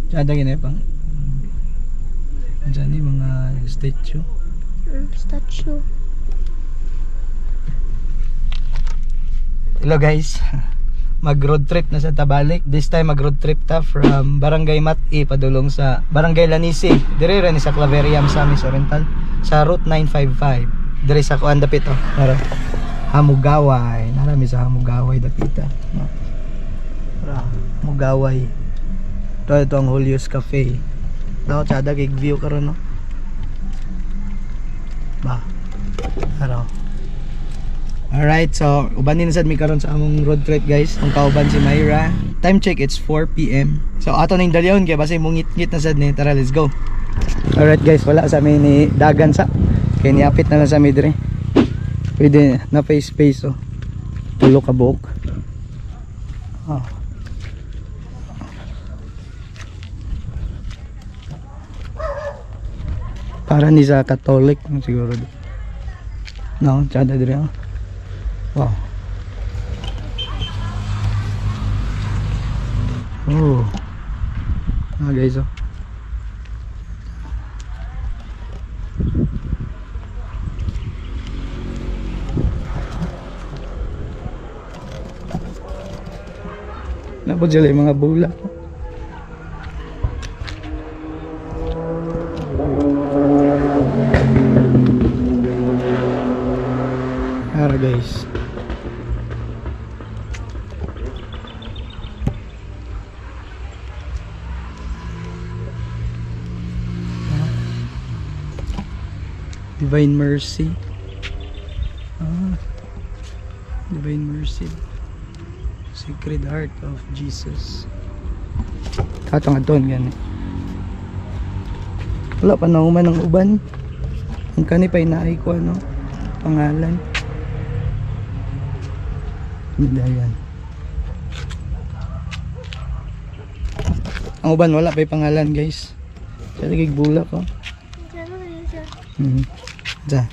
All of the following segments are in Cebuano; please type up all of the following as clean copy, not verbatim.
Tsada gini pang. Diyan yung mga statue. Statue. Hello guys. Mag road trip na sa Tabalik. This time mag road trip ta from Barangay Mat-i padulong sa Barangay Lanisi. Dire ra ni sa Claveria, Misamis Oriental sa Route 955. Dire sa kuan dapit oh. Nara. Hamugaway. Narami sa Hamugaway dapita. No. Ra, Hamugaway. Ito ang Julius Cafe. Daw tsada kay view karon no. Ba. Araw. Alright, so ubanin na sad mi karon sa among road trip guys. Ang kauban si Myra. Time check, it's 4 PM. So ato ning dalyon kay basi mungit-ngit na sad ni. Tara, let's go. Alright guys, wala sa mi ni dagan sa. Kay niapit na lang sa mi dire. Pwede na face space oh. Tulo ka buok. Oh. Para ni sa Catholic siguro. No, tsada dire oh. Wow. Oh. Ah guys oh. Napod sila yung mga bulak. Ara guys. Divine Mercy. Ah, Divine Mercy. Sacred Heart of Jesus. Katong aton gani. Wala pa nauman ang uban. Ang kani pa inaay ko ano pangalan. Dayan. Ang uban wala pa yung pangalan guys. Sa lagig bulak oh. Diyan na yun siya. Diyan.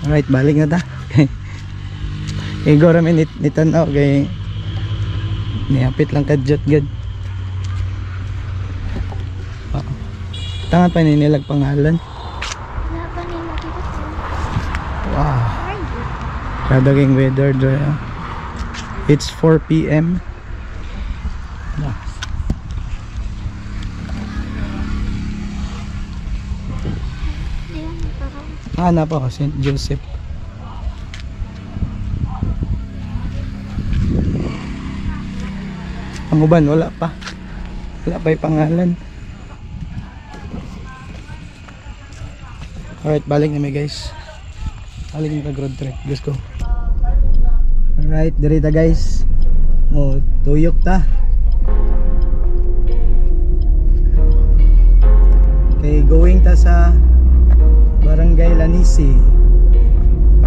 Alright, balik na ta. Kay gora mi nit nitanaw kay niapit lang kadyot gad. Oo. Tanga pa ni nilag pangalan. Wala pa ni nakita. Wow. Kada king weather dre. Ah. It's 4 PM. Ah. Diyan, parang Hanap ako St. Joseph. Ang uban wala pa. Wala pa yung pangalan. Alright, balik na mi guys. Balik na kag road trip. Let's go. Alright, diri ta guys. Oh, tuyok ta. Okay, going ta sa Barangay Lanisi.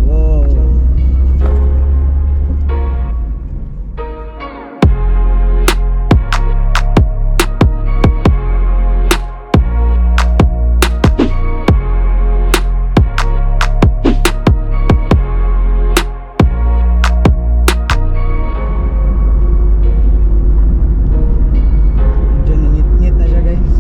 Wow. Medyo nangit-ngit na siya guys.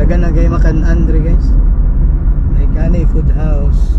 Dagan na kay makan-an dre, guys. May kani food house.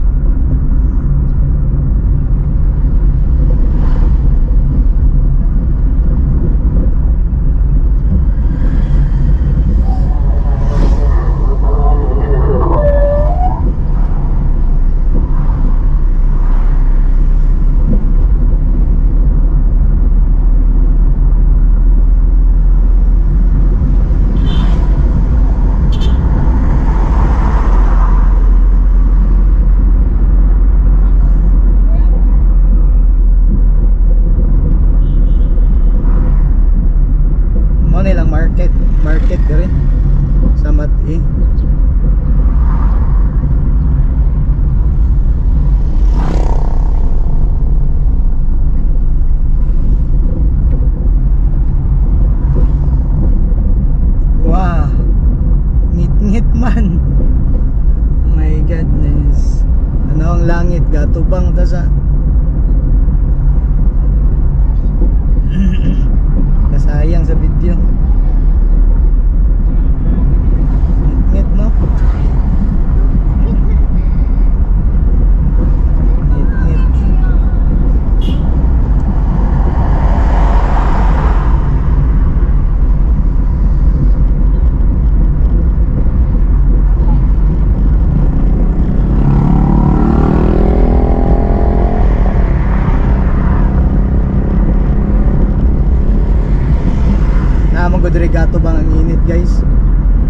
Mo nilang market, market diri sa Mati. Wow. Ngit-ngit man. My goodness. Ano ang langit gatubang ta sa kasayang sa video. Ngit-ngit, no? Ngit-ngit. Naamang ko diri gatubang ang init, guys.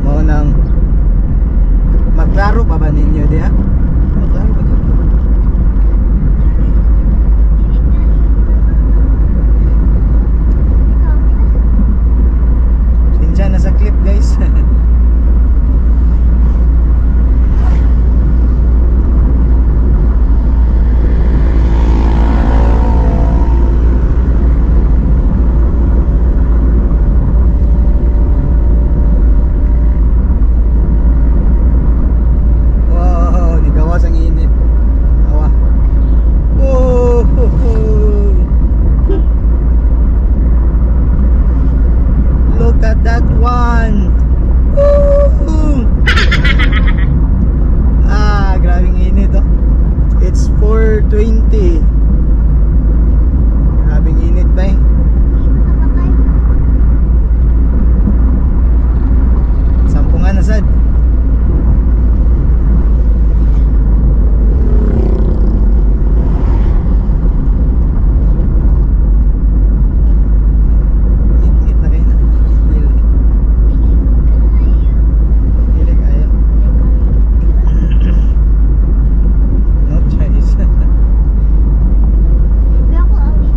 Mao nang maklaro pa ba ninyo diha? Maklaro ba gyud? Sinsya na sa clip, guys. Wow, nigawas ang init. Awa. Oh, ho, ho. Look at that one. Woo! Ah, grabing init, oh. It's 4:20. Grabing init ba eh. Dito ka patay. Sampungan na sad. Ngit-ngit na kayo na. Dili. Dili kayo. Dili kayo. Dili kayo. No choice. Hindi ako awit.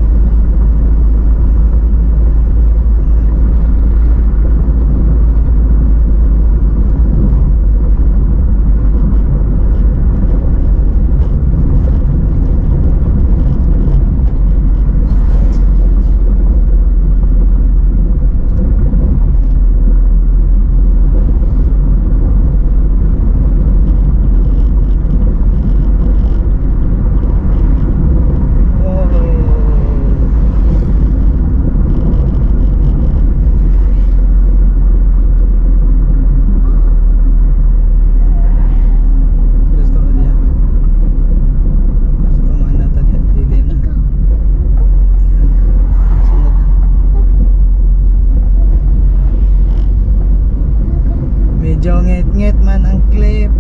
Oh. Gusto ko diya. Gusto ko man nata diya. Dili na. Ikaw. Sunod na. Medyo ngit-ngit man ang clip.